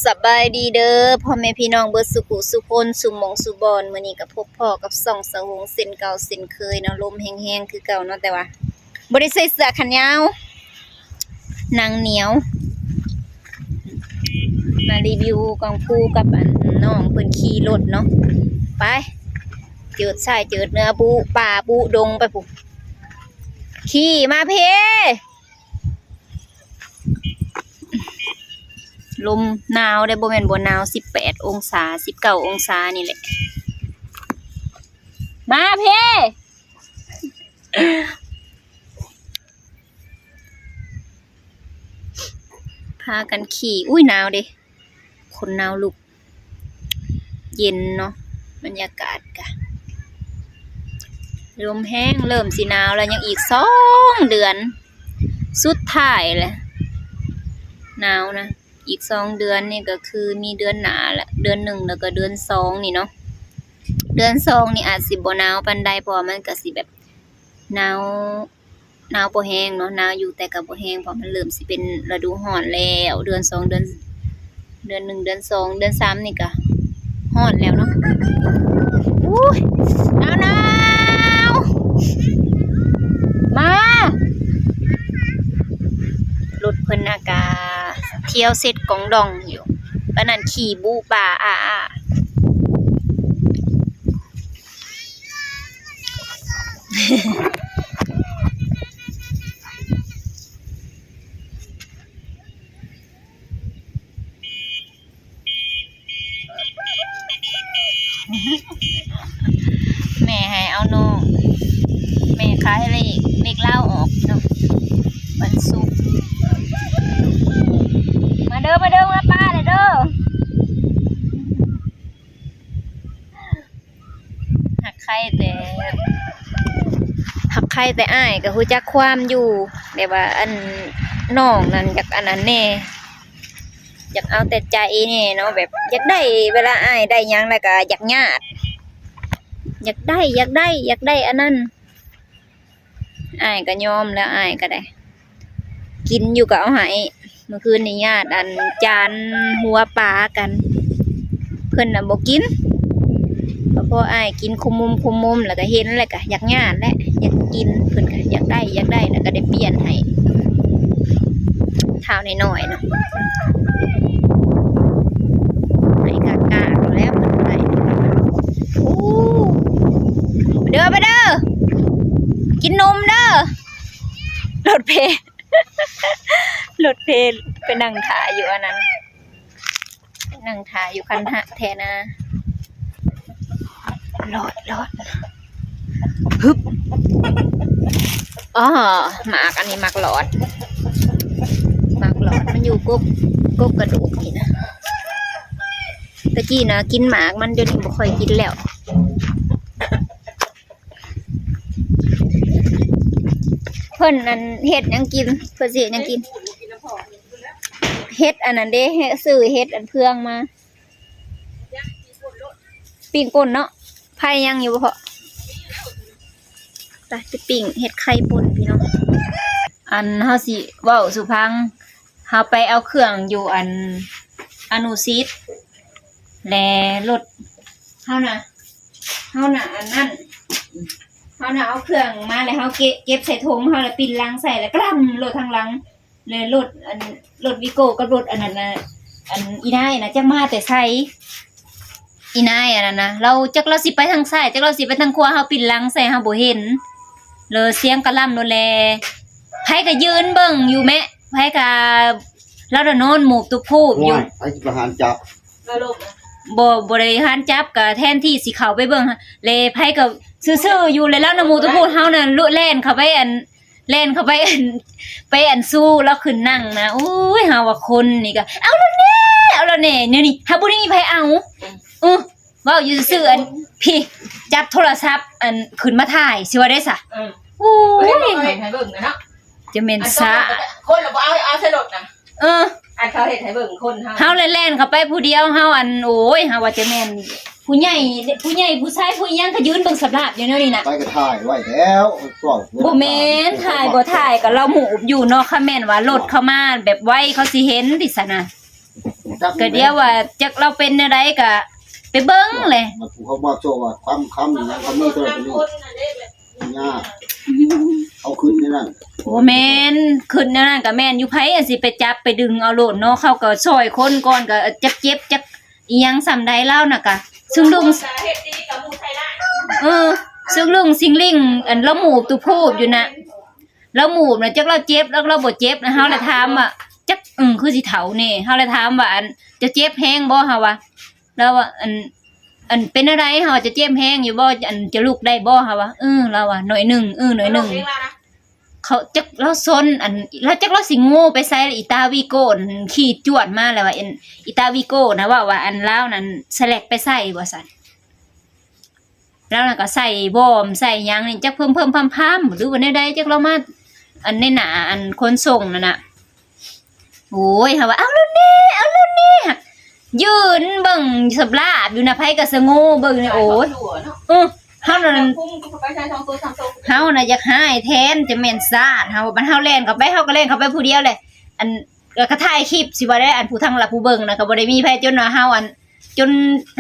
ສະບາຍດີເດີພໍ່ແມ່ພີ່ນ້ອງເບິດສູ່ຜູ້ສູ່ຄົນ ສູ່ໝ່ອງສູ່ບ່ອນ. ມື້ນີ້ກໍພົບພໍ້ກັບຊ່ອງສາວຫົງເຊັ່ນເກົ່າເຊັ່ນເຄີຍເນາະ, ລົມແຮງໆຄືເກົ່າເນາະ, ແຕ່ວ່າບໍ່ໄດ້ໃສ່ເສື້ອແຂນຍາວ, ໜັງໜຽວ. ມາຣີວິວກອງພູກັບອັນນ້ອງເພິ່ນຂີ່ລົດເນາະ. ໄປ ເຈີດຊາຍເຈີດເໜືອ ບຸປ່າບຸດົງໄປພຸ້ນ. ຂີ່ມາພີ້. ລົມໜາວເດ້, ບໍ່ແມ່ນບໍ່ໜາວ, ສິບແປດອົງສາ ສິບເກົ້າອົງສານີ້ແຫຼະ. ມາພີ້ ພາກັນຂີ່. ອຸ້ຍ ໜາວເດ້, ຂົນໜາວລຸກ. ເຢັນເນາະ, ບັນຍາກາດກະລົມແຮງ, ເລີ່ມຊິໜາວແລ້ວ, ຍັງອີກສອງເດືອນສຸດທ້າຍແຫຼະ ໜາວນະ. ອີກສອງເດືອນນີ້ກໍຄືມີເດືອນໜ້າລະ ເດືອນໜຶ່ງ ແລ້ວກໍເດືອນສອງນີ້ເນາະ. ເດືອນສອງນີ້ອາດຊິບໍ່ໜາວປານໃດ ເພາະວ່າມັນກໍຊິແບບໜາວ ໜາວບໍ່ແຮງເນາະ, ໜາວຢູ່ແຕ່ກໍບໍ່ແຮງ ເພາະມັນເລີ່ມຊິເປັນລະດູຮ້ອນແລ້ວ. ເດືອນສອງ ເດືອນ ເດືອນໜຶ່ງ ເດືອນສອງ ເດືອນສາມນີ້ກໍຮ້ອນແລ້ວເນາະ. ໂອ້ຍ ໜາວໆ ມາ ລົດເພິ່ນນະກະທ່ຽວເຊັດກອງດອງຢູ່, ປານນັ້ນຂີ່ບຸປ່າອາໆ. ແມ່ໃຫ້ເອົານ້ອງ ແມ່ຂາຍເລກ ເລກລາວອອກເນາະ ວັນສຸກ. ມາເດີ ມາເດີ ມາປ້າເດີ. ຮັກໃຄແຕ່ ຮັກໃຄແຕ່ອ້າຍກໍຮູ້ຈັກຄວາມຢູ່ ແບບວ່າ ອັນ ນ້ອງນັ້ນຢາກອັນນັ້ນແດ່ ຢາກເອົາແຕ່ໃຈແດ່ເນາະ, ແບບຢາກໄດ້ ເວລາອ້າຍໄດ້ຫຍັງແລ້ວກໍຢາກຍາດ ຢາກໄດ້ ຢາກໄດ້ ຢາກໄດ້ອັນນັ້ນ. ອ້າຍກໍຍອມແລ້ວ ອ້າຍກໍໄດ້ ກິນຢູ່ກໍເອົາໃຫ້. ມື້ຄືນນີ້ຍາດອັນຈານຫົວປາກັນ ເພິ່ນນະບໍ່ກິນ, ກໍພໍອ້າຍກິນຄຸມມຸມ ຄຸມມຸມ ແລ້ວກໍເຫັນ ແລ້ວກໍຢາກຍາດແຫຼະ ຢາກກິນ, ເພິ່ນກໍຢາກໄດ້ ຢາກໄດ້ ແລ້ວກໍໄດ້ປ່ຽນໃຫ້. ທ້າວນ້ອຍໆເນາະ ໃຫ້ກາກໆແລ້ວເພິ່ນໄດ້. ໂອ້ ເດີ ໄປເດີ ກິນນົມເດີ. ລົດເພ ລົດເພ ໄປນັ່ງຖ້າຢູ່ອັນນັ້ນ ນັ່ງຖ້າຢູ່ຄັນຫະແທນາ. ລອດ ລອດ ຮຶບ. ອໍ ໝາກອັນນີ້ໝາກຫຼອດ ໝາກຫຼອດ ມັນຢູ່ກົກ ກົກກະດູກນີ້ນະ. ແຕ່ກີ້ນະກິນໝາກມັນ, ດຽວນີ້ບໍ່ຄ່ອຍກິນແລ້ວ. ເພິ່ນນັ້ນເຮັດຫຍັງກິນ? ເພິ່ນຊິເຮັດຫຍັງກິນ? ເຮັດອັນນັ້ນເດ້ ຊື້ເຫັດອັນເຟືອງມາ ປີ້ງປົ່ນເນາະ. ໄຟຍັງຢູ່ບໍ່ເພາະ? ໄປ ໄປປີ້ງເຫັດໄຂ່ປົ່ນພີ່ນ້ອງ. ອັນ ເຮົາຊິເວົ້າສູ່ຟັງ, ເຮົາໄປເອົາເຄື່ອງຢູ່ອັນ ອະນຸສິດ ແລະ ລົດເຮົານະ ເຮົານະ ອັນນັ້ນ ເຮົານະເອົາເຄື່ອງມາ ແລ້ວເຮົາເກັບ ເກັບໃສ່ຖົງເຮົາ ແລ້ວປິ່ນຫຼັງໃສ່ ແລ້ວກະລຳລົດທາງຫຼັງ ແລ້ວລົດ ອັນ ລົດວີໂກ້ກັບລົດອັນນັ້ນນະ ອັນອີນາຍນະ ຈັກມາແຕ່ໃສ. ອີນາຍອັນນັ້ນນະ ລາວ ຈັກລາວຊິໄປທາງຊ້າຍ ຈັກລາວຊິໄປທາງຂວາ ເຮົາປິ່ນຫຼັງໃສ່ ເຮົາບໍ່ເຫັນ ແລ້ວສຽງກະລຳໂລດແລ. ໃຜກະຢືນເບິ່ງຢູ່ແມະ ໃຜກະ ລາວນະນອນໝູບຕຸບພູບຢູ່. ໂອ້ຍ ໃຜຊິໄປຫານຈັບ? ບໍ່ ບໍ່ໄດ້ຫານຈັບ ກະແທນທີ່ຊິເຂົ້າໄປເບິ່ງ ແລ ໃຜກະຊື່ໆຢູ່ ແລ ລາວນະໝູບຕຸບພູບ ເຮົານະແລ່ນເຂົ້າໄປ ອັນ ແລ່ນເຂົ້າໄປ ອັນ ໄປ ອັນ ຊູລາວຂຶ້ນນັ່ງນະ. ໂອ້ຍ ເຮົາວ່າຄົນນີ້ກະ ເອົາລະແນ່ ເອົາລະແນ່ ແນວນີ້ຫາບໍ່ໄດ້ມີໃຜເອົາ. ອື ເວົ້າຢູ່ຊື່ໆ ອັນ ພີ້ ຈັບໂທລະສັບ ອັນ ຂຶ້ນມາຖ່າຍ ຊິວ່າໄດ້ສະ. ເອີ ໂອ້ຍ ເຮັດໃຫ້ເບິ່ງນະເນາະ ຈະແມ່ນສະ ອັນ ຄົນລະບໍ່ເອົາ ເອົາໃສ່ລົດນະ. ເອີ ອັນເຂົາເຮັດໃຫ້ເບິ່ງຄົນເຮົາ ເຮົາແລ່ນໆເຂົ້າໄປຜູ້ດຽວ ເຮົາ ອັນ ໂອ້ຍ ເຮົາວ່າຈະແມ່ນຜູ້ໃຫຍ່ ຜູ້ໃຫຍ່ ຜູ້ຊາຍ ຜູ້ອີ່ຫຍັງ ກະຢືນເບິ່ງສະພາບຢູ່ແນວນີ້ນະ. ໄປກະຖ່າຍໄວ້ແລ້ວ ບໍ່ແມ່ນ ຖ່າຍບໍ່ຖ່າຍກະລາວໝູບຢູ່ເນາະ. ຄັນແມ່ນວ່າລົດເຂົ້າມາແບບໄວ ເຂົາຊິເຫັນຕິສະນະ. ຈັກ ກໍດຽວວ່າຈັກລາວເປັນແນວໃດກໍໄປເບິ່ງແຫຼະ. ມັນຜູ້ເຂົາມາໂຊວ່າຄຳ ຄຳຫຍັງກໍມີເທົ່ານັ້ນນີ້ ຍາກ ເຂົາຄິດແນວນັ້ນ. ບໍ່ແມ່ນ ຄິດແນວນັ້ນກໍແມ່ນຢູ່ ໃຜອັນຊິໄປຈັບໄປດຶງເອົາໂລດເນາະ ເຂົາກໍຊ່ອຍຄົນກ່ອນ ກໍຈັກເຈັບຈັກ ອີ່ຫຍັງສ່ຳໃດລາວນະກະ ຊຶງລຸງ ເຮັດດີກັບໝູ່ໄທລາວ ເອີ ຊຶງລຸງຊິງລິງ ອັນລາວໝູບຕຸບພູບຢູ່ນະ ລາວໝູບນະ ຈັກລາວເຈັບ ຈັກລາວບໍ່ເຈັບນະ ເຮົາລະຖາມວ່າ ຈັກ ອື ຄືຊິເຖົ້າແດ່ ເຮົາລະຖາມວ່າ ອັນ ເຈົ້າເຈັບແຮງບໍ່ ເຮົາວ່າ ລາວວ່າ ອັນ ອັນ ເປັນແນວໃດ ເຮົາວ່າ ເຈົ້າເຈັບແຮງຢູ່ບໍ່ ອັນ ເຈົ້າລຸກໄດ້ບໍ່ ເຮົາວ່າ ເອີ ລາວວ່າ ໜ້ອຍໜຶ່ງ ເອີ ໜ້ອຍໜຶ່ງ. ເຂົາຈັກລາວຊົນ ອັນ ລາວຈັກລາວຊິໂງ່ໄປໃສ ອີຕາວີໂກ້ຂີ່ຈວດມາແລ້ວວ່າ ອັນ ອີຕາວີໂກ້ນະເວົ້າວ່າ ອັນລາວນັ້ນສະແລັກໄປໃສ່ວ່າຊັ້ນ ລາວນັ້ນກໍໃສ່ວອມໃສ່ຫຍັງນີ້ ຈັກເພິ່ມໆພຳໆ ຫຼືວ່າແນວໃດ ຈັກລາວມາ ອັນ ໃນໜ້າ ອັນ ຂົນສົ່ງນັ້ນນະ. ໂອ້ຍ ເຮົາວ່າ ເອົາແລ້ວແດ່ ເອົາແລ້ວແດ່ ຢືນເບິ່ງສຳລາບຢູ່ນະ ໃຜກໍສະໂງ່ເບິ່ງນີ້ ໂອ້ຍ ເອີ ເຮົານັ້ນ ເຮົານະຢາກຮ້າຍແທນ ຈະແມ່ນຊາດເຮົາ ບັດເຮົາແລ່ນເຂົ້າໄປ ເຮົາກໍແລ່ນເຂົ້າໄປຜູ້ດຽວແຫຼະ ອັນ ກໍ ກໍຖ່າຍຄລິບ ຊິວ່າໄດ້ ອັນ ຜູ້ທາງລະ ຜູ້ເບິ່ງນະ ກໍບໍ່ໄດ້ມີໃຜ ຈົນວ່າເຮົາ ອັນ ຈົນ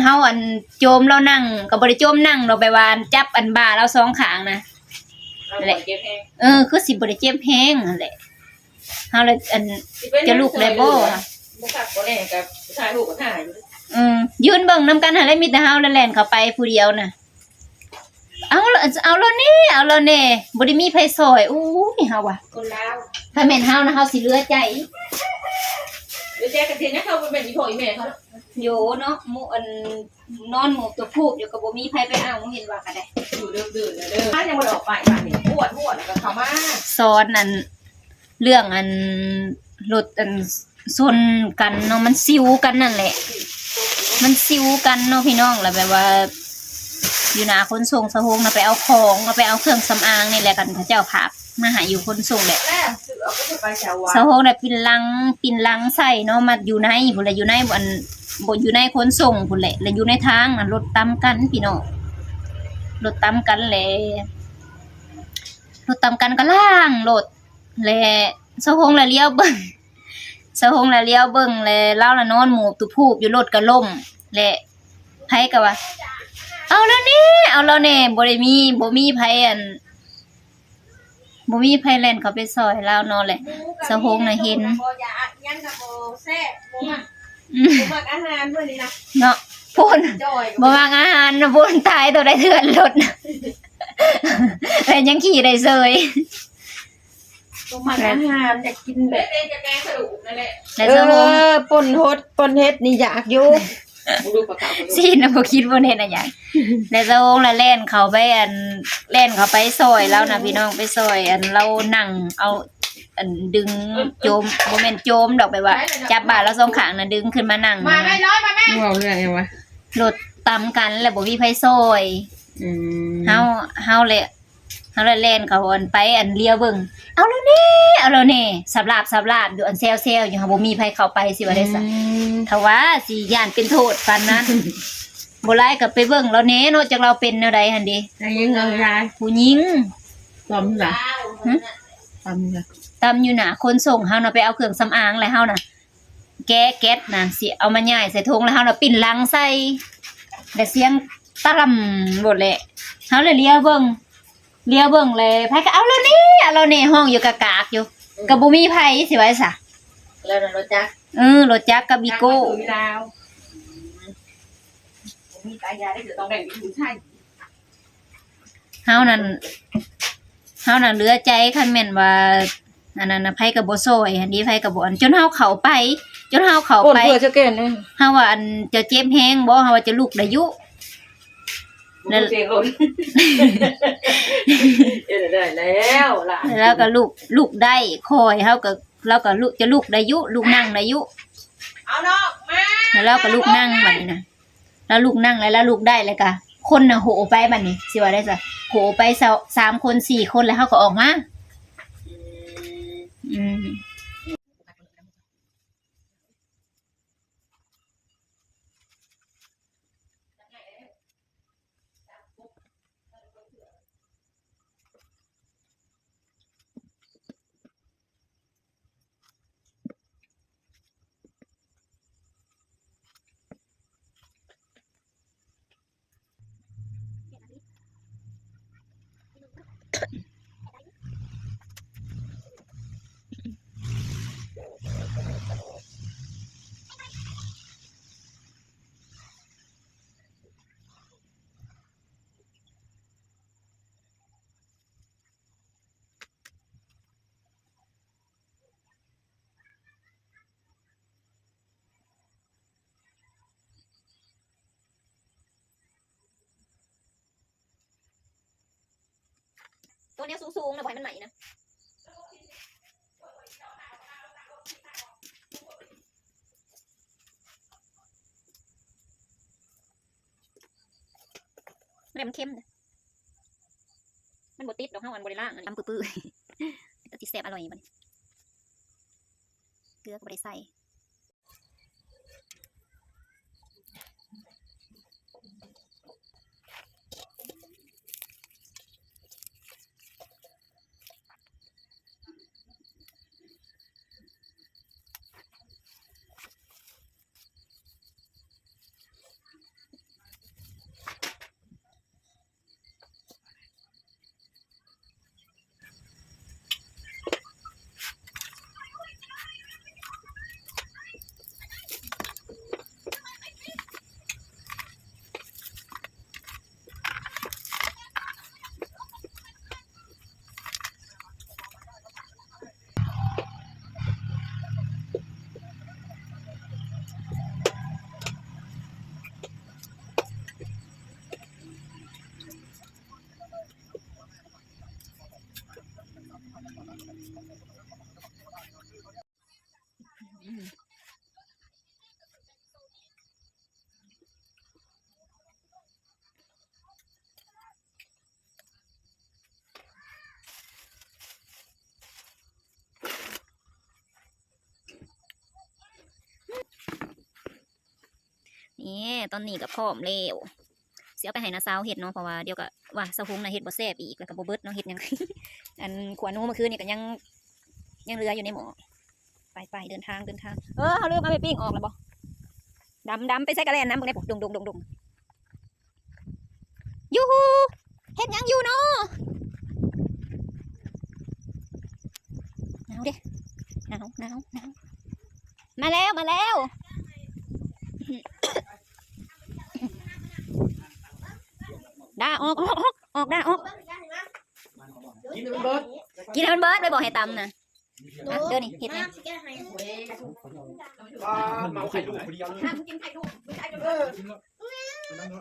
ເຮົາ ອັນ ໂຈມລາວນັ່ງ ກໍບໍ່ໄດ້ໂຈມນັ່ງດອກ ແບບວ່າ ອັນ ຈັບ ອັນ ບ່າລາວສອງຂ້າງນະ ແຫຼະ ເອີ ຄືຊິບໍ່ໄດ້ເຈັບແຮງຫັ້ນແຫຼະ. ເຮົາລະ ອັນ ຈະລຸກໄດ້ບໍ່ ບໍ່ຄັກບໍ່ແນ່ກໍຖ່າຍຮູບກໍຖ່າຍຢູ່ ອື ຢືນເບິ່ງນຳກັນຫັ້ນແຫຼະ ມີແຕ່ເຮົາລະແລ່ນເຂົ້າໄປຜູ້ດຽວນະ ເອົາ ເອົາລາວແດ່ ເອົາລາວແດ່ ບໍ່ໄດ້ມີໃຜຊ່ອຍ ໂອ້ຍ ເຮົາວ່າ ຄົນລາວ ຖ້າແມ່ນເຮົານະ ເຮົາຊິເຫຼືອໃຈ ເຫຼືອໃຈກັນເຮັດຫຍັງ ເຮົາບໍ່ແມ່ນອີພໍ່ອີແມ່ເຂົາເນາະ ໂຢເນາະ ໝູ່ ອັນ ນອນໝູບຕົວພູບຢູ່ ກໍບໍ່ມີໃຜໄປເອົາ ເຫັນວ່າກໍໄດ້ ຢູ່ເດີ່ນໆເດີ ຖ້າຍັງບໍ່ໄດ້ອອກໄປບາດນີ້ ປວດຫົວແລ້ວກໍເຂົ້າມາ ສອນ ອັນ ເລື່ອງ ອັນ ລົດ ອັນ ຊົນກັນເນາະ ມັນຊິວກັນນັ້ນແຫຼະ ມັນຊິວກັນເນາະພີ່ນ້ອງ ລະແບບວ່າ ຢູ່ໜ້າຂົນສົ່ງສະໂຮງນະ ໄປເອົາຂອງ ເອົາ ໄປເອົາເຄື່ອງສຳອາງນີ້ແຫຼະ ຄັນເຂົາເຈົ້າພາບມາໃຫ້ຢູ່ຂົນສົ່ງແຫຼະ ສະໂຮງນະປິ່ນຫຼັງ ປິ່ນຫຼັງໃສ່ເນາະ ມາຢູ່ໃນພຸ້ນແຫຼະ ຢູ່ໃນ ອັນ ບໍ່ ຢູ່ໃນຂົນສົ່ງພຸ້ນແຫຼະ ລະຢູ່ໃນທາງນະ ລົດຕຳກັນພີ່ນ້ອງ ລົດຕຳກັນແຫຼະ ລົດຕຳກັນກໍລ້າງໂລດ ແລະ ສາວຫົງລະຫຼຽວເບິ່ງ ສາວຫົງລະຫຼຽວເບິ່ງ ແລະ ລາວລະນອນໝູບຕຸບພູບຢູ່ ລົດກະລົ້ມ ແລະ ໃຜກະວ່າ ເອົາລາວແດ່ ເອົາລາວແດ່ ບໍ່ໄດ້ມີ ບໍ່ມີໃຜ ອັນ ບໍ່ມີໃຜແລ່ນເຂົ້າໄປຊ່ອຍລາວເນາະ ແລະ ສາວຫົງນະເຫັນ ບໍ່ຢາກ ຫຍັງກະບໍ່ແຊບ ບໍ່ມັກ ອືມ ບໍ່ມັກອາຫານມື້ນີ້ນະ ເນາະ ພຸ້ນ ບໍ່ມັກອາຫານນະ ພຸ້ນ ຕາຍໂຕໃດເຖື່ອນລົດ ແລະ ຍັງຂີ່ໄດ້ເສີຍ. ບໍ່ມັກອາຫານ ຢາກກິນແບບ ແຕ່ແກງກະດູກນັ້ນແຫຼະ ແລະ ເອີ ສາວຫົງ ປົ່ນຫົດ ປົ່ນເຫັດນີ້ຢາກຢູ່ ຊີ້ນນະບໍ່ກິນ ບໍ່ເຫັນອະຫຍັງ ແລະ ສາວຫົງລະແລ່ນເຂົ້າໄປ ອັນ ແລ່ນເຂົ້າໄປຊ່ອຍລາວນະ ພີ່ນ້ອງ ໄປຊ່ອຍ ອັນ ລາວນັ່ງເອົາ ອັນ ດຶງໂຈມ ບໍ່ແມ່ນໂຈມດອກ ແບບວ່າ ຈັບບ່າລາວສອງຂ້າງນະ ດຶງຂຶ້ນມານັ່ງ ມາແມ່ນ້ອຍ ມາແມ່ ເວົ້າເລື່ອງຫຍັງວະ ລົດຕຳກັນ ແລະ ບໍ່ມີໃຜຊ່ອຍ ອືມ ເຮົາ ເຮົາແຫຼະ ເຮົາລະແລ່ນເຂົ້າ ອັນ ໄປ ອັນ ຫຼຽວເບິ່ງ ເອົາລາວແດ່ ເອົາລາວແດ່ ສາບລາບ ສາບລາບຢູ່ ອັນ ແຊວໆຢູ່ ຫາບໍ່ມີໃຜເຂົ້າໄປ ຊິວ່າໄດ້ຊະ ອືມ ຖ້າວ່າຊິຢ້ານເປັນໂທດປານນັ້ນ ບໍ່ຫຼາຍກໍໄປເບິ່ງລາວແດ່ເນາະ ຈັກລາວເປັນແນວໃດຫັ້ນເດ ຜູ້ຍິງ ຕຳລະ ຫຶ ຕຳລະ ຕຳຢູ່ໜ້າຂົນສົ່ງ ເຮົານະໄປເອົາເຄື່ອງສຳອາງ ແລະ ເຮົານະ ແກະແກັດນະ ຊິເອົາມາຫຍ້າຍໃສ່ຖົງ ແລ້ວເຮົານະປິ່ນຫຼັງໃສ່ ແລ້ວສຽງຕະລຳໂລດແຫຼະ ເຮົາລະຫຼຽວເບິ່ງ ຫຼຽວເບິ່ງແລ້ວ ໃຜກໍເອົາລາວແດ່ ເອົາລາວແດ່ ຮ້ອງຢູ່ກະກາກຢູ່ ອືມ ກໍບໍ່ມີໃຜ ຊິວ່າຊະ ແລ້ວລົດຈັກ ເອີ ລົດຈັກກັບອີໂກ້ ບໍ່ມີຕາຢາໄດ້ ຕ້ອງໄດ້ຢູ່ໄທ. ເຮົານັ້ນ ເຮົານັ້ນເຫຼືອໃຈ ຄັນແມ່ນວ່າ ອັນນັ້ນນະ ໃຜກໍບໍ່ຊ່ອຍຫັ້ນເດ ໃຜກໍບໍ່ ອັນ ຈົນເຮົາເຂົ້າໄປ ຈົນເຮົາເຂົ້າໄປ ເຮົາວ່າ ອັນ ເຈົ້າເຈັບແຮງບໍ່ ເຮົາວ່າ ເຈົ້າລຸກໄດ້ຢູ່ ແລ້ວ ເຮັດໄດ້ແລ້ວລະ ແລ້ວກໍລຸກ ລຸກໄດ້ ຄ່ອຍ ເຮົາກໍ ລາວກໍລຸກ ຈະລຸກໄດ້ຢູ່ ລຸກນັ່ງໄດ້ຢູ່ ເອົານ້ອງມາ ແລ້ວລາວກໍລຸກນັ່ງບັດນີ້ນະ. ລາວລຸກນັ່ງແລ້ວ ລາວລຸກໄດ້ແລ້ວກະ ຄົນນະໂຫໄປບັດນີ້ ຊິວ່າໄດ້ຊະ ໂຫໄປສາມຄົນສີ່ຄົນ ແລ້ວເຮົາກໍອອກມາ ອືມ. ຕົວແນວສູງໆນະ ບໍ່ໃຫ້ມັນໄໝ້ນະ. ແລ້ວມັນເຄັມເດ້ ມັນບໍ່ຕິດດອກ ເຮົາອັນບໍ່ໄດ້ລ້າງ ອັນນີ້ ຕຳປຶ້ຍໆ ເປັນຕາຊິແຊບອະລ່ອຍບັດນີ້ ເກືອກໍບໍ່ໄດ້ໃສ່. ນີ້ ຕອນນີ້ກໍພ້ອມແລ້ວ ຊິເອົາໄປໃຫ້ນ້າສາວເຮັດເນາະ ເພາະວ່າດຽວກໍວ່າສາວຫົງນະເຮັດບໍ່ແຊບອີກ ແລ້ວກໍບໍ່ເບິດເນາະ ເຮັດຫຍັງ ອັນຂົ້ວໜູມື້ຄືນນີ້ກໍຍັງ ຍັງເຫຼືອຢູ່ໃນໝໍ້. ໄປໆ ເດີນທາງ ເດີນທາງ ເອີ ເຮົາລືມເອົາໄມ້ປີ້ງອອກແລ້ວບໍ່? ດຳໆ ໄປໃສກະແລ່ນນຳ ເບິ່ງແດ່ ດົງໆໆ ຢູຮູ້ ເຮັດຫຍັງຢູ່ນໍ? ໜາວເດ້ ໜາວ ໜາວ ໜາວ ມາແລ້ວ ມາແລ້ວ ດາ ອອກ ອອກ ອອກ ອອກ ດາ ອອກ ກິນໃຫ້ມັນເບິດ ກິນໃຫ້ມັນເບິດ ໄປບອກໃຫ້ຕຳນະ. ອ່ະ ເດີນີ້ເຮັດແນ່ ປາເມົາໄຂ່ລູກຜູ້ດຽວເລີຍ.